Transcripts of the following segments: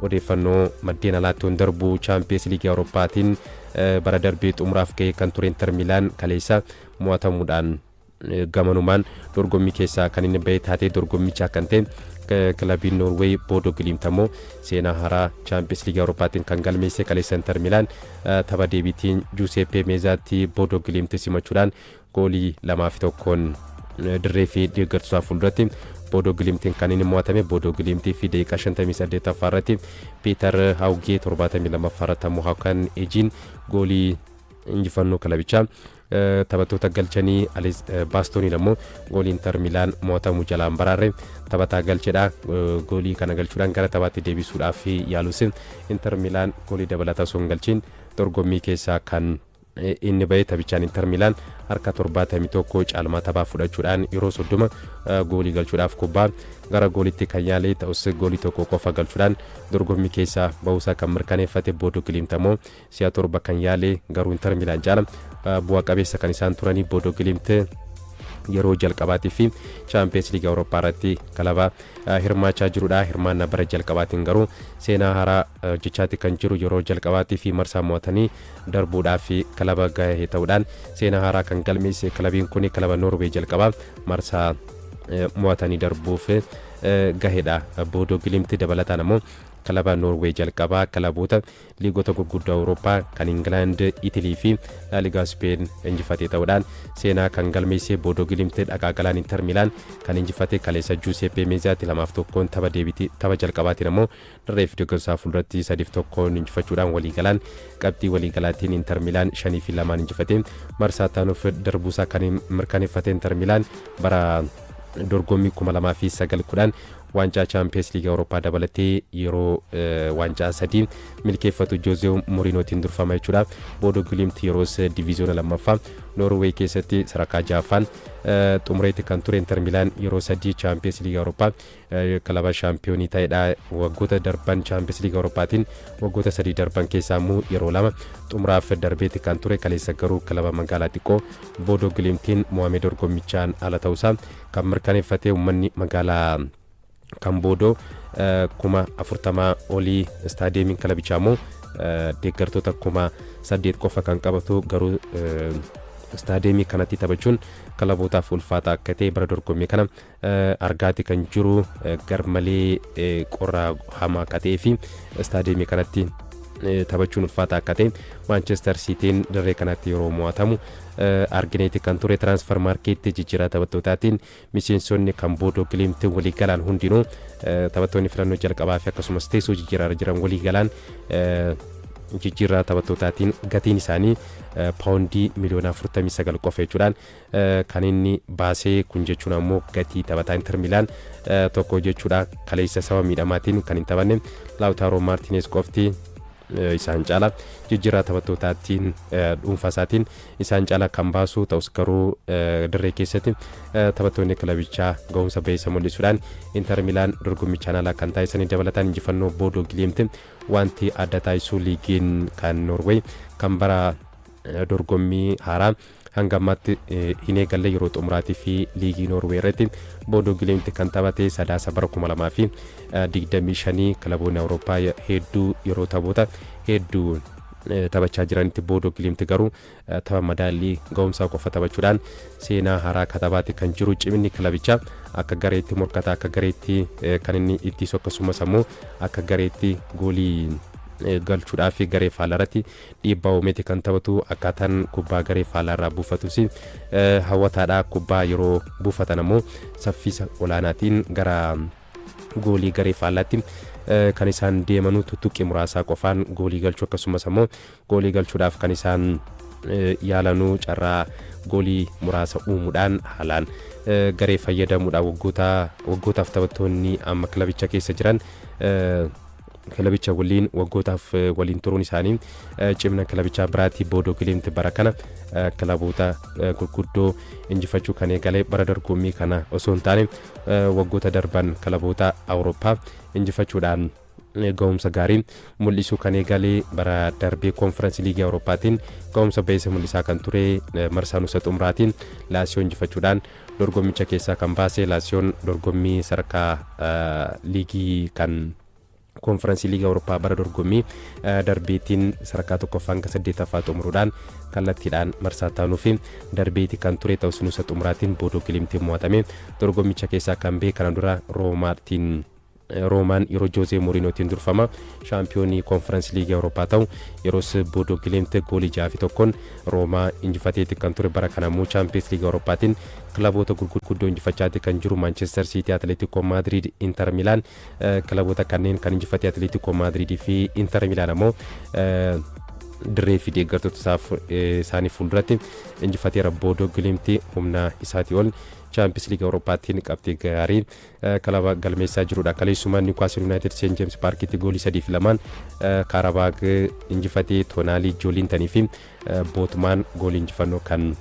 Odeeffannoo maddeen alaatti darbuu, Chaampiyeens Liigii Awurooppaatiin bara darbee xumuraaf gahee kan ture Inter Miilaan kaleessa mo'atamuudhaan gamanumaan dorgommii keessaa kan inni bahee taatee dorgommichaa kan ta'e kilabiin Noorweey Boodoo Gilimt ammoo seenaa haaraa Chaampiyeens Liigii Awurooppaatiin kan galmeesse. Kaleessa Inter Miilaan tapha deebiitiin Juuseppee Meezaatti Boodoo Gilimt simachuudhaan goolii 2-1n dirree fi deeggartoota fuulduratti Boodoo Giliimtiin kan inni mo'atame. Boodoo Giliimtii fi daqiiqaa 58ffaa irratti Piiter Haawugee, 72ffaa irratti ammoo Haakan Ejiin goolii injifannoo kilabichaa taphattoota galchanii. Baastooniin ammoo goolii Inter Miilaan mo'atamuu jalaan baraarre taphataa galchedha. Goolii kana galchuudhaan gara taphaatti deebisuudhaaf yaalus, Inter Miilaan goolii dabalataa osoo hin galchiin dorgommii keessaa kan inni bahee. Taphichaan Inter Miilaan harka 71 caalmaa taphaa fudhachuudhaan yeroo 30 goolii galchuudhaaf kubbaa gara goolitti kan yaalee ta'us, goolii tokko qofa galchuudhaan dorgommii keessaa bahuusaa kan mirkaneeffate. Boodoo Gilimt ammoo si'a 7 kan yaalee, garuu Inter Miilaan caala bu'a qabeessa kan isaan turanii. Boodoo Gilimt yeroo jalqabaatii fi Chaampiyeens Liigii Awurooppaa irratti kilaba hirmaachaa jirudha. Hirmaannaa bara jalqabaatiin garuu seenaa haaraa hojjechaati kan jiru. Yeroo jalqabaatii fi marsaa mo'atanii darbuudhaaf kilaba gahee ta'uudhaan seenaa haaraa kan galmeesse kilabiin kun kilaba Noorwee jalqabaa marsaa mo'atanii darbuuf gaheedha. Boodoo Gilimt dabalataan ammoo kilaba Noorwee jalqabaa kilaboota liigota gurguddoo Awurooppaa kan Ingilaand, Itilii fi Laaligaa Speen injifatee ta'uudhaan seenaa kan galmeesse. Boodoo Gilimt dhaqaa galaan Inter Miilaan kan injifate kaleessa Juuseppee Meezaatti 2-1n, tapha deebiitii tapha jalqabaatiin ammoo dirree fi deeggarsaa fuulduratti 3-1n injifachuudhaan waliigalaan qabxii waliigalaatiin Inter Miilaan 5-2n injifatee marsaa taanuuf darbuusaa kan mirkaneeffate. Inter Miilaan bara dorgommii 2009 10 waancaa Chaampiyeens Liigii Awurooppaa dabalatee yeroo waancaa sadii milkeeffatu Joozee Moriinootiin durfama jechuudha. Boodoo Gilimt yeroos diviiziyoona lammaffaa Noorweey keessatti sadarkaa ja'affaan xumureetti kan ture. Inter Miilaan yeroo sadii Chaampiyeens Liigii Awurooppaa kilaba shaampiyoonii ta'edha. Waggoota darban Chaampiyeens Liigii Awurooppaatiin waggoota 3 darban keessaa immoo yeroo lama xumuraaf darbeetti kan ture. Kaleessa garuu kilaba magaalaa xiqqoo Boodoo Giliimtiin mo'amee dorgommichaan ala ta'uusaa kan mirkaneeffate. Uummanni magaalaa kan Boodoo 40,000 olii, istaadiyeemiin kilabichaa immoo deeggartoota 8,000 qofa kan qabatu, garuu istaadiyeemii kanatti taphachuun kilabootaaf ulfaataa akka ta'e bara dorgommii kana argaati kan jiru. Garmalee qorra hamaa akka ta'ee fi istaadiyeemii kanatti taphachuun ulfaataa akka ta'e Maanchestar Siitiin dirree kanatti yeroo mo'atamu argineeti kan ture. Transfer market jijjiirraa taphattootaatiin miseensonni kan Boodoo Giliimti waliigalaan hundinuu, taphattoonni filannoo jalqabaa fi akkasumas teessoo jijjiirraa jiran, waliigalaan jijjiirraa taphattootaatiin gatiin isaanii paawundii miliyoona 49 qofa jechuudhaan kan inni baasee. Kun jechuun ammoo gatii taphataa Inter Milaan tokko jechuudha. Kaleessa sababa miidhamaatiin kan hin taphanne Laawutaaroo Maartinees qofti isaan caala jijjiirraa taphattootaatiin dhuunfaa isaatiin isaan caala kan baasu ta'us, garuu dirree keessatti taphattoonni kilabichaa ga'umsa bayeessa mul'isuudhaan Inter Milaan dorgommichaan ala kan taasisanii. Dabalataan injifannoo Boodoo Giliimti wanti adda taasisu, liigiin kan Noorweey kan bara dorgommii haaraa hanga ammaatti hin eegalle. Yeroo xumuraatii fi liigii Noorwee irratti Boodoo Giliimti kan taphate Sadaasa bara 2025. Kilaboonni Awurooppaa hedduu yeroo taphoota hedduu taphachaa jiranitti, Boodoo Giliimti garuu tapha madaallii ga'umsaa qofa taphachuudhaan seenaa haaraa katabaatti kan jiru. Ciminni kilabichaa akka gareetti morkataa, akka gareetti kan inni ittisu, akkasumas ammoo akka gareetti goolii galchuudhaaf garee faallaa dhiibbaa uumeeti kan taphatu. Akkaataan kubbaa garee faallaarraa buufatus hawwataadha. Kubbaa yeroo buufatan ammoo saffisa olaanaatiin gara goolii garee faallaatti kan isaan deemanu, tuttuqqii muraasaa qofaan goolii galchuu, akkasumas ammoo goolii galchuudhaaf kan isaan yaalanuu carraa goolii muraasa uumuudhaan haalaan garee fayyadamuudhaan. Waggootaaf taphattoonni amma kilabicha keessa jiran kilabicha waliin waggootaaf waliin turuun isaanii cimina kilabichaa biraatti. Boodoo Giliimti bara kana kilaboota gurguddoo injifachuu kan eegale bara dorgommii kana osoo hin taane, waggoota darban kilaboota Awurooppaa injifachuudhaan ga'umsa gaarii mul'isuu kan eegale. Bara darbee Koonfiraansii Liigii Awurooppaatiin ga'umsa bayeessa mul'isaa kan ture, marsaa nuusa xumuraatiin Laasiyoo injifachuudhaan dorgommicha keessaa kan baase. Laasiyoon dorgommii sadarkaa liigii kan Konferansii Liiga Awurooppaa bara dorgommii darbeetiin sadarkaa tokkoffaa hanga saddeettaffaa xumuruudhaan kallattiidhaan marsaa taanuu fi darbeeti kan ture ta'us, nuusa xumuraatiin Boodoo Giliimtiin mo'atame dorgommicha keessaa kan bahe. Kana dura Roomaatiin, Roomaan yeroo Joozee Mourinootiin durfama shaampiyoonii Konferensi Liigii Awurooppaa ta'u, yeroos Boodoo Giliimt goolii 6-1n Roomaa injifateeti kan ture. Bara kana immoo Chaampiyoons Liigii Awurooppaatiin kilaboota gurguddoo injifachaati kan jiru: Maanchestar Siitii, Atileetiko Maadriid, Inter Milaan. Kilaboota kanneen kan injifate Atileetiko Maadriidii fi Inter Milaan ammoo dirree fi deeggartoota isaanii fuulduratti injifateera. Boodoo Giliimti humna isaatii ol Chaampiyoons Liigii Awurooppaatiin qabxii gaarii kilaba galmeessaa jirudha. Kaleessumaan Niwukaasil Yuunaayitid Seent Jeems Paarkitti goolii 3-2n Kaarabaag injifatee, Toonaalii, Joolintanii fi Bootmaan goolii injifannoo kan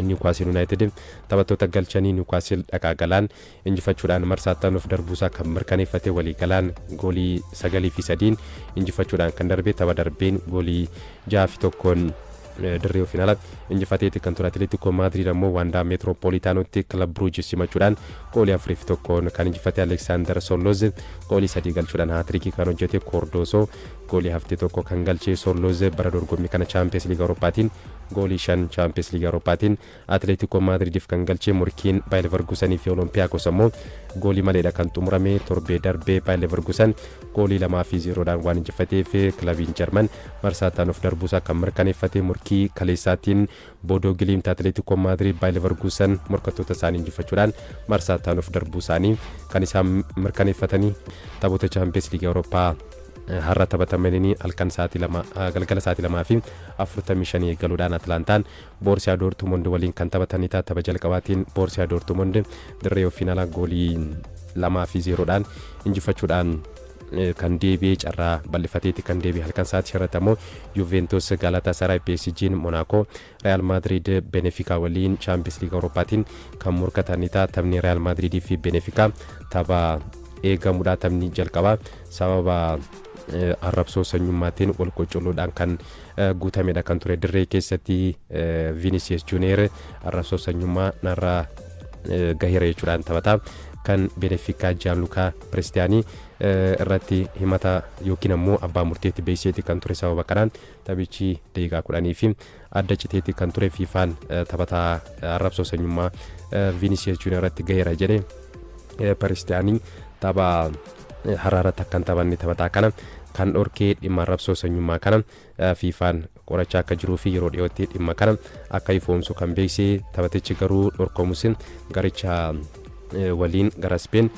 Niwukaasil Yuunaayitid taphattoota galchanii. Niwukaasil dhaqaa galaan injifachuudhaan marsaa itti darbuusaa kan mirkaneeffate, walii galaan goolii 9-3n injifachuudhaan kan darbe. Tapha darbeen goolii 6-1n dirree ofiin ala injifateeti kan ture. Atileetiko Maadriid ammoo Waandaa Meetiroopolitaanotti Kilab Bruujis simachuudhaan goolii 4-1n kan injifate. Aleksaandar Sorloz goolii sadii galchuudhaan haatirikii kan hojjete, Koordoosoo goolii haftee tokko kan galche. Sorloz bara dorgommii kana Chaampiyoons Liiga Awurooppaatiin goolii shan Chaampiyoons Liiga Awurooppaatiin Atileetiko Maadriidiif kan galche. Morkiin Baayir Leverkusenii fi Olompiyaakos ammoo goolii maleedha kan xumurame. Torbee darbee Baayir Leverkusen goolii 2-0dhaan waan injifateef kilabiin Jarman marsaa taanuuf darbuusaa kan mirkaneeffate. Morkii kaleessaatiin Boodoo Giliimt, Atileetiko Maadriid, Baayir Leverkusen morkattoota isaanii injifachuudhaan marsaa taanuuf darbuu isaanii kan isaan mirkaneeffatanii. Taphoota Chaampiyoons Liigii Awurooppaa har'a taphatamanii, halkan sa'aatii 2, galgala sa'aatii 2:45 eegaluudhaan Atlaantaan Boorsiyaa Doortmund waliin kan taphatanidha. Tapha jalqabaatiin Boorsiyaa Doortmund dirree ofiin ala goolii 2-0dhaan injifachuudhaan kan deebi'ee carraa bal'ifateeti kan deebi'e. Halkan sa'aatii irratti ammoo Juventus Galatasaray, PSG'n Monaco, Real Madrid Benfica waliin Chaampiyoons Liiga Awurooppaatiin kan morkatanidha. Taphni Real Madrid fi Benfica tapha eegamudha. Taphni jalqabaa sababa arrabsoo sanyummaatiin wal qoccoluudhaan kan guutamedha kan ture. Dirree keessatti Vinicius Junior arrabsoo sanyummaa narraa gaheera jechuudhaan taphataa kan Benfica Gianluca Prestiani irratti himata yookiin ammoo abbaa murteetti beeksiseeti kan ture. Sababa kanaan taphichi daqiiqaa 10 fi adda citeetti kan ture. Fiifaan taphataa arrabsoo sanyummaa Vinicius Junior irratti gaheera jedhe Prestiani tapha har'aarratti akkan taphanne taphataa kana kan dhorkee. Dhimma arrabsoo sanyummaa kana Fiifaan qorachaa akka jiruu fi yeroo dhiyootti dhimma kana akka ifoomsu kan beeksise. Taphatichi garuu dhorkamus garicha waliin gara Speen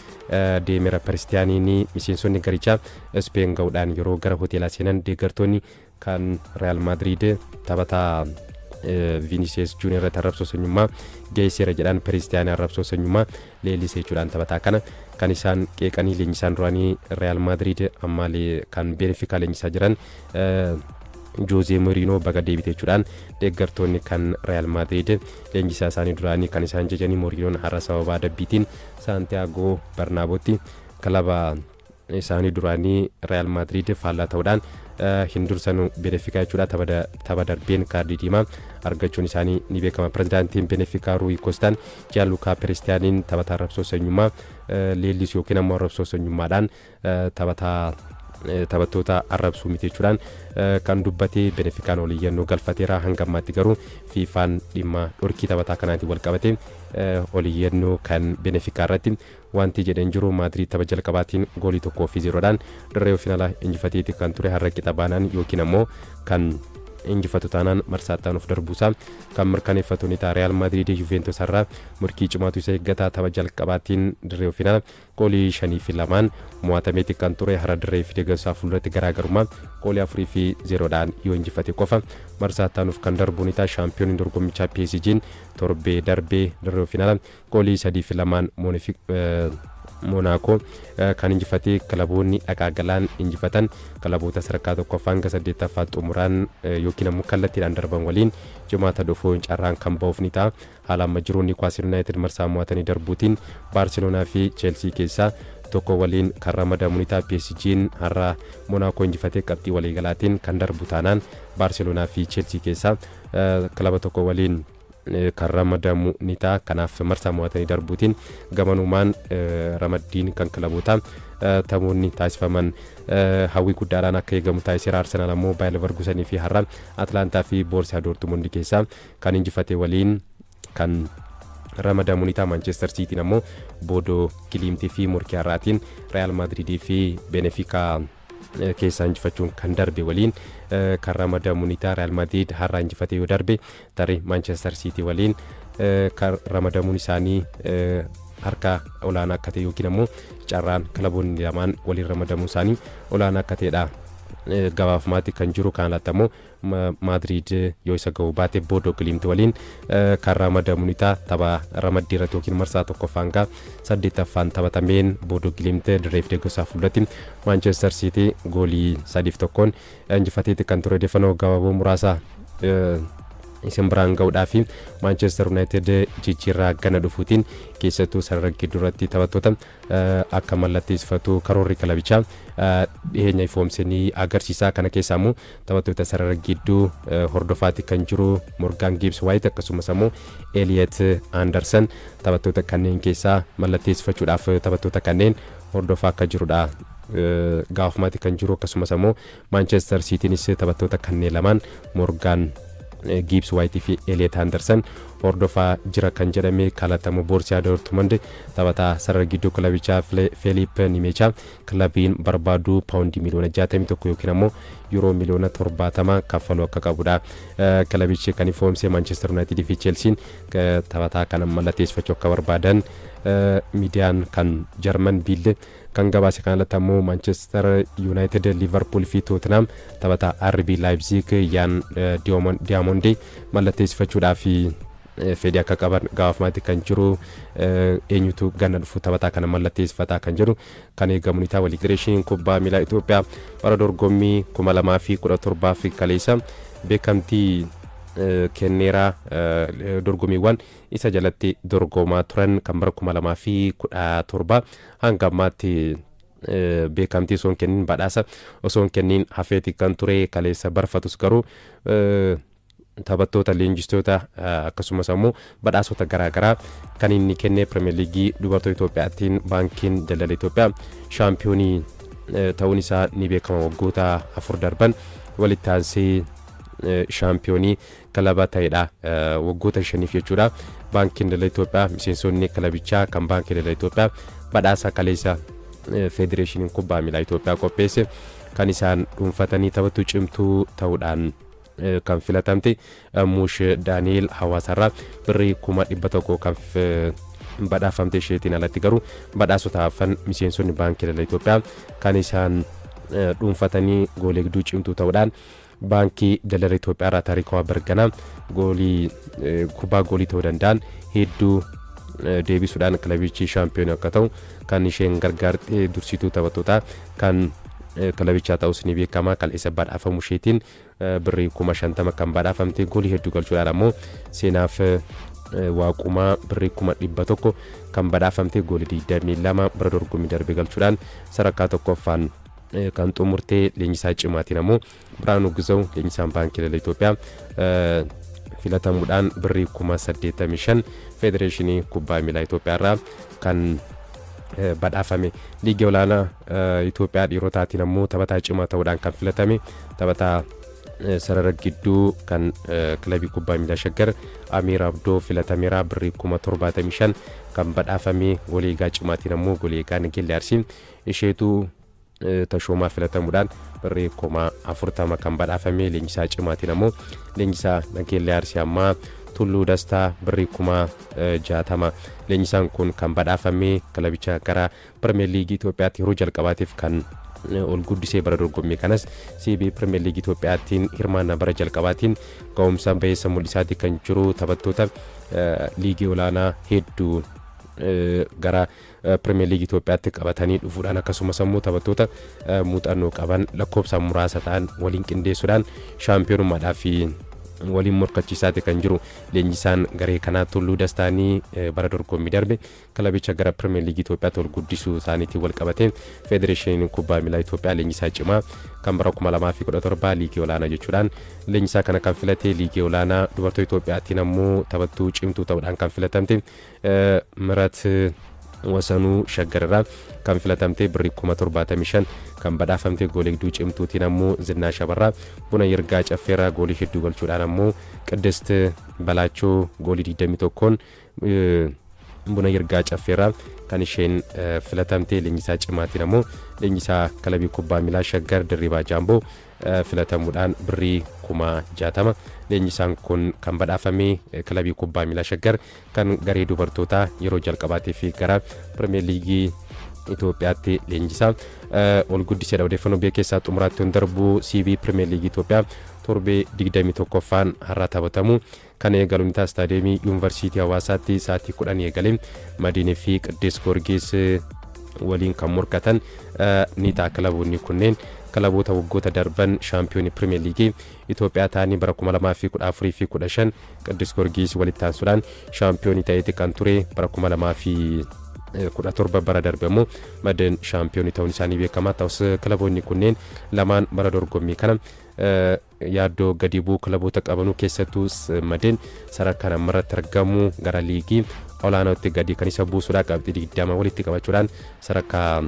deemeera. Peristiyaaniin miseensonni garichaa Speen ga'uudhaan yeroo gara hoteelaa seenan deeggartoonni kan Real Madrid taphataa Vinicius Junior irratti arrabsoo sanyummaa geesseera jedhaan, Peristiyaanii arrabsoo sanyummaa leellisee jechuudhaan taphataa kana kan isaan qeeqanii. Leenjisaan duraanii Real Madrid, ammaalee kan Benfica leenjisaa jiran Joozee Mourinho, baga deebite jechuudhaan deeggartoonni kan Real Madrid leenjisaa isaanii duraanii kan isaan jajanii. Mourinhoon har'a sababa adabbiitiin Saantiyaagoo Barnaabotti kilaba isaanii duraanii Real Madrid faallaa ta'uudhaan hin dursanu Benfica jechuudha. Tapha darbeen kaardii diimaa argachuun isaanii ni beekama. Pirezidaantiin Benfica Rui Kostaan Gianluca Prestianiin taphataa arrabsoo sanyummaa leellisu yookiin ammoo arrabsoo sanyummaadhaan taphataa taphattoota arrabsuu miti jechuudhaan kan dubbate. Benefikaan oliyyannoo galfateera. Hanga ammaatti garuu Fiifaan dhimma dhorkii taphataa kanaatiin wal qabate oliyyannoo kan Benefikaa irratti wanti jedheen jiru. Maadriid tapha jalqabaatiin goolii 1-0dhaan dirree ofiin ala injifateeti kan ture. Har'a qixa baanaan yookiin ammoo kan injifatu taanaan marsaa itti darbuusaa kan mirkaneeffatu ni ta'a. Real Maadriid Juventus har'a murkii cimaatu isa eeggataa. Tapha jalqabaatiin dirree ofiin ala goolii 5-2n mo'atameeti kan ture. Har'a dirree fi deeggarsaa fuulduratti garaagarummaa goolii 4-0dhaan yoo injifate qofa marsaa itti kan darbu ni ta'a. Shaampiyooniin dorgommichaa PSG'n torbee darbee dirree ofiin ala goolii 3-2n Moonaakoo kan injifatee. Kilaboonni dhaqaa galaan injifatan kilaboota sadarkaa tokkoffaa hanga saddeettaffaa xumuraan yookiin ammoo kallattiidhaan darban waliin Jimaata dhufu carraan kan ba'uuf ni ta'a. Haala amma jiruun Niwukaastil Yuunaayitid marsaa mo'atanii darbuutiin Baarseloonaa fi Cheelsii keessaa tokko waliin kan ramadamu ni ta'a. PSG'n har'a Moonaakoo injifatee qabxii waliigalaatiin kan darbu taanaan Baarseloonaa fi Cheelsii keessaa kilaba tokko waliin kan ramadamu ni ta'a. Kanaaf marsaa mo'atanii darbuutiin gamanumaan ramaddiin kan kilabootaa taphoonni taasifaman hawwii guddaadhaan akka eegamu taasiseera. Arsenaal ammoo Baayir Leverkusenii fi har'a Atlaantaa fi Boorsiyaa Doortmund keessaa kan injifate waliin kan ramadamu ni ta'a. Manchester Siitiin ammoo Boodoo Giliimtii fi morkii har'aatiin Real Maadridii fi Benefikaa keessaa injifachuun kan darbe waliin kan ramadamu ni ta'a. Real Madrid har'a injifatee yoo darbe, tarii Manchester City waliin kan ramadamuun isaanii harka olaanaa akka ta'e yookiin ammoo carraan kilaboonni lamaan waliin ramadamuu isaanii olaanaa akka ta'edha gabaafumaatti kan jiru. Kan alatti ammoo Maadriid yoo isa ga'uu baate Boodoo Giliimti waliin kan ramadamu ni ta'a. Tapha ramaddii irratti yookiin marsaa tokkoffaan gaa saddeettaffaan taphatameen Boodoo Giliimti dirree fi deeggarsaa fuulduratti Maanchestar Siitii goolii 3-1n injifateeti kan ture. Odeeffannoo gabaaboo muraasa isin biraan ga'uudhaa fi Maanchestar United jijjiirraa gana dhufuutiin keessattuu sarara gidduuratti taphattoota akka mallatteessifatu karoorri kilabichaa dhiyeenya ifoomse ni agarsiisa. Kana keessaa immoo taphattoota sarara gidduu hordofaatti kan jiru Morgan Gibbs White, akkasumas immoo Elliot Anderson, taphattoota kanneen keessaa mallatteessifachuudhaaf taphattoota kanneen hordofaa akka jirudha gaafumaatti kan jiru. Akkasumas immoo Manchester Citynis taphattoota kanneen lamaan, Morgan Gibbs White fi Elliot Anderson, hordofaa jira kan jedhame. Kalatamu Boorsiyaa Dortmund taphataa sarara gidduu kilabichaa Feeliip Nimeechaa kilabiin barbaadu paawundii miliyoona 61 yookiin ammoo yuuroo miliyoona 70 kaffaluu akka qabudha. Kilabichi kan ifoomse Manchester United fi Chelsiin taphataa kana mallatteessifachuu akka barbaadan miidiyaan kan Jarman Biilde kan gabaase. Kan alatti ammoo Manchester United, Liverpool fi Tottenham taphataa RB Leipzig Yaan Diyaamondee mallatteessifachuudhaaf fedhii akka qaban gabaafamaa kan jiru. Eenyutu ganna dhufu taphataa kana mallatteessifataa kan jedhu kan eegamu ni ta'a. Walii Federeeshiniin Kubbaa Miilaa Itoophiyaa bara dorgommii 2017 fi kaleessa beekamtii kenneeraa. Dorgommiiwwan isa jalatti dorgomaa turan kan bara 2017 hanga ammaatti beekamtii osoo hin kennin, badhaasa osoo hin kennin hafeeti kan ture. Kaleessa barfatus garuu taphattoota, leenjistoota, akkasumas ammoo badhaasota garaagaraa kan inni kenne. Pirimeer Liigii dubartoota Itoophiyaatiin Baankiin Daldala Itoophiyaa shaampiyoonii ta'uun isaa ni beekama. Waggoota 4 darban walitti aansee shaampiyoonii kilaba ta'edha, waggoota 5f jechuudha. Baankiin Daldala Itoophiyaa, miseensonni kilabichaa kan Baankii Daldala Itoophiyaa badhaasa kaleessa Federeeshiniin Kubbaa Miilaa Itoophiyaa qopheesse kan isaan dhuunfatanii taphattuu cimtuu ta'uudhaan kan filatamte Muush Daani'el Hawaasarraa birrii 100,000 kan badhaafamte. Isheetiin alatti garuu badhaasota hafan miseensonni Baankii Daldala Itoophiyaa kan isaan dhuunfatanii, goolii cimtuu ta'uudhaan Baankii Daldala Itoophiyaa irraa Taarikawaa Barganaa goolii kubbaa goolii ta'uu danda'an hedduu deebisuudhaan kilabichi shaampiyoonii akka ta'u kan isheen gargaarte, dursituu taphattootaa kan kilabichaa ta'us ni beekama. Kan isa badhaafamu isheetiin birrii 50,000 kan badhaafamte. Goolii hedduu galchuudhaan ammoo Seenaaf Waaqumaa birrii 100,000 kan badhaafamte, goolii 22 bara dorgommii darbe galchuudhaan sadarkaa tokkoffaan kan xumurte. Leenjisaa cimaatiin ammoo Biraanuu Gizaw, leenjisaan Baankii Daldala Itoophiyaa filatamuudhaan birrii 85,000 Federeeshinii Kubbaa Miilaa Itoophiyaa irraa kan badhaafame. Liigii olaanaa Itoophiyaa dhiirotaatiin ammoo taphataa cimaa ta'uudhaan kan filatame taphataa sarara gidduu kan kilabii kubbaa miilaa Shaggar Amiir Abdoo filatameera, birrii 75,000 kan badhaafame. Goolii eegaa cimaatiin ammoo goolii eegaa Nageellee Arsii Isheetu Tashoomaa filatamuudhaan birrii 40,000 kan badhaafame. Leenjisaa cimaatiin ammoo leenjisaa Nageellee Arsii ammaa Tulluu Dastaa birrii 60,000 leenjisaan kun kan badhaafame. Kilabicha gara Pirimeer Liigii Itoophiyaatti yeroo jalqabaatiif kan ol guddisee, bara dorgommii kanas CBE Pirimeer Liigii Itoophiyaattiin hirmaannaa bara jalqabaatiin ga'umsa bayeessa mul'isaati kan jiru. Taphattoota liigii olaanaa hedduu gara Pirimeer Liigii Itoophiyaatti qabatanii dhufuudhaan, akkasumas ammoo taphattoota muuxannoo qaban lakkoofsaan muraasa ta'an waliin qindeessuudhaan shaampiyoonummaadhaaf Waliin morkachiisaati kan jiru leenjisaan garee kanaa Tulluu Dastaanii bara dorgommii darbe kilabicha gara Pirimeer Liigii Itoophiyaatti ol guddisuu isaaniitiin wal qabate Federeeshiniin Kubbaa Miilaa Itoophiyaa leenjisaa cimaa kan bara 2017 liigii olaanaa jechuudhaan leenjisaa kana kan filate. Liigii olaanaa dubartoota Itoophiyaatiin ammoo taphattuu cimtuu ta'uudhaan kan filatamte Mirat Wasanuu Shaggararraa kan filatamte birrii 75,000 kan badhaafamte. Gooleegduu cimtuutiin ammoo Zinnaa Shabarraa Buna Yirgaa Caffeerraa, goolii hedduu galchuudhaan ammoo Qiddist Balaachoo goolii 21n Buna Yirgaa Caffeerraa kan isheen filatamte. Leenjisaa cimaatiin ammoo leenjisaa kilabii kubbaa miilaa Shaggar Dirribaa Jaamboo filatamuudhaan birrii 60,000 leenjisaan kun kan badhaafame. Kilabii kubbaa miilaa Shaggar kan garee dubartootaa yeroo jalqabaatii fi gara Pirimeer Liigii Itoophiyaatti leenjisaa ol guddisedha. Odeeffannoo biyya keessaa xumuraatti on darbu, CBE Pirimeer Liigii Itoophiyaa torbee 21ffaan har'a taphatamu kan eegalu ni ta'a. Istaadiyeemii Yuunivarsiitii Hawaasaatti sa'aatii 10 eegalee Madiinii fi Qiddus Goorgis waliin kan morkatan ni ta'a. Kilaboonni kunneen kilaboota waggoota darban shaampiyoonii Pirimeer Liigii Itoophiyaa ta'anii, bara 2014 fi 15 Qiddus Goorgis walitti aansuudhaan shaampiyoonii ta'eeti kan ture. Bara 2017, bara darbe immoo Madeen shaampiyoonii ta'uun isaanii beekamaa. Ta'us kilaboonni kunneen lamaan bara dorgommii kana yaaddoo gadi bu'uu kilaboota qabanuu, keessattuu Madeen sadarkaa namarratti argamu gara liigii olaanootti gadi kan isa buusuudha. Qabxii 20 walitti qabachuudhaan sadarkaa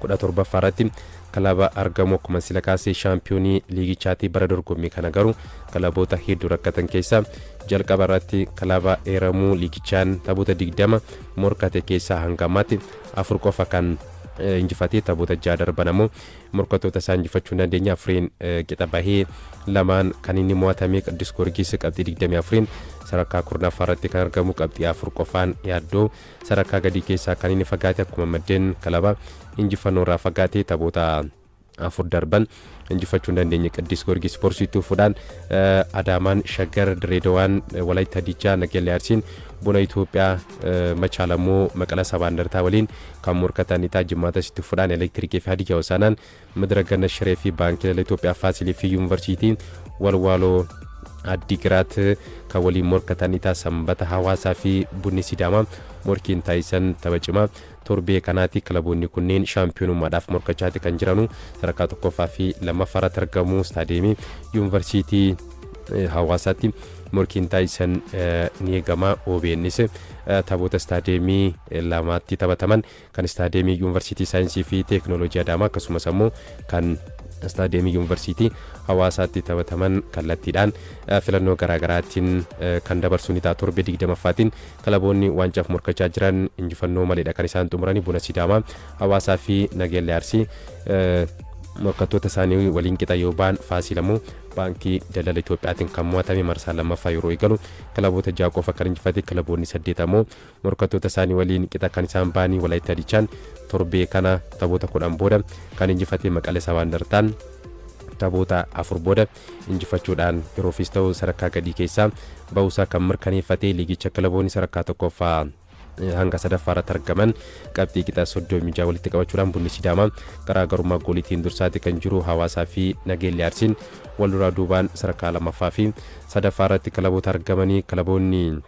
17ffaa irratti kilaba argamu. Akkuma sila kaasee shaampiyoonii liigichaati. Bara dorgommii kana garuu kilaboota hedduu rakkatan keessaa jalqaba irratti kilaba eeramuu. Liigichaan taphoota 20 morkate keessaa hanga ammaatti afur qofa kan injifatee, taphoota ja'a darban ammoo morkattoota isaa injifachuu hin dandeenye. Afuriin qixa bahee, lamaan kan inni mo'atame. Qiddus Goorgis qabxii 24n sadarkaa 10ffaa irratti kan argamu, qabxii 4 qofaan yaaddoo sadarkaa gadii keessaa kan inni fagaate. Akkuma Maddeen kilaba injifannoo irraa fagaate, taphoota afur darban injifachuu hin dandeenye Qiddus Goorgis. Borsiituu fuudhaan Adaamaan, Shaggar, Direedawaan, Walaayittaa Diichaa, Nageellee Arsiin, Buna Itoophiyaa, Machaalamoo Maqala Sabaa Indartaa waliin kan morkatan ni ta'a. Jimaata sitti fuudhaan Elektirikii fi Hadiyyaa Hosaanaan, Midira Ganna Shiree fi Baankii Daldala Itoophiyaa, Faasilii fi Yuunivarsiitii Walwaaloo Addigiraat kan waliin morkatan ni ta'a. Sanbata Hawaasaa fi Bunni Sidaamaa morkiin taasisan tapha cimaa torbee kanaati. Kilaboonni kunneen shaampiyoonummaadhaaf morkachaati kan jiranu, sadarkaa tokkoffaa fi lammaffaa irratti argamu. Istaadiyeemii Yuunivarsiitii Hawaasaatti morkiin taasisan ni eegama. OBNs taphoota istaadiyeemii lamaatti taphataman, kan istaadiyeemii Yuunivarsiitii Saayinsii fi Teeknooloojii Adaamaa akkasumas ammoo kan istaadiyeemii Yuunivarsiitii Hawaasaatti taphataman, kallattiidhaan filannoo garaagaraatiin kan dabarsu ni ta'a. Torbee 20ffaatiin kilaboonni waancaaf morkachaa jiran injifannoo maleedha kan isaan xumuranii. Buna Sidaamaa, Hawaasaa fi Nageellee Arsii morkattoota isaanii waliin qixa yoo ba'an, Faasiil ammoo Baankii Daldala Itoophiyaatiin kan mo'atame marsaa lammaffaa yeroo eegalu kilaboota ja'a qofa kan injifate. Kilaboonni saddeet ammoo morkattoota isaanii waliin qixa kan isaan ba'anii. Walaayittaa Dichaan torbee kana taphoota 10 booda kan injifate. Maqale Sabaa Indartaan taphoota afur booda injifachuudhaan yeroofis ta'u sadarkaa gadii keessaa ba'uusaa kan mirkaneeffate. Liigicha kilaboonni sadarkaa tokkoffaa hanga sadaffaa irratti argaman qabxii qixa 36 walitti qabachuudhaan Bunni Sidaamaa garaagarummaa gooliitiin dursaati kan jiru. Hawaasaa fi Nageellee Arsiin wal duraa duubaan sadarkaa lammaffaa fi sadaffaa irratti kilaboota argamanii. Kilaboonni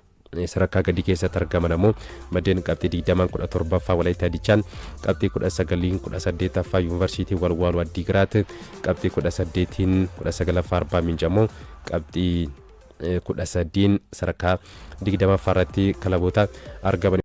sadarkaa gadii keessatti argaman ammoo Maddeen qabxii 20n 17ffaa, Walaayittaa Dichaan qabxii 19n 18ffaa, Yuunivarsiitii Walwaaloo Addiigiraat qabxii 18n 19ffaa, Arbaa Minci ammoo qabxii 13n sadarkaa 20ffaa irratti kilaboota argaman.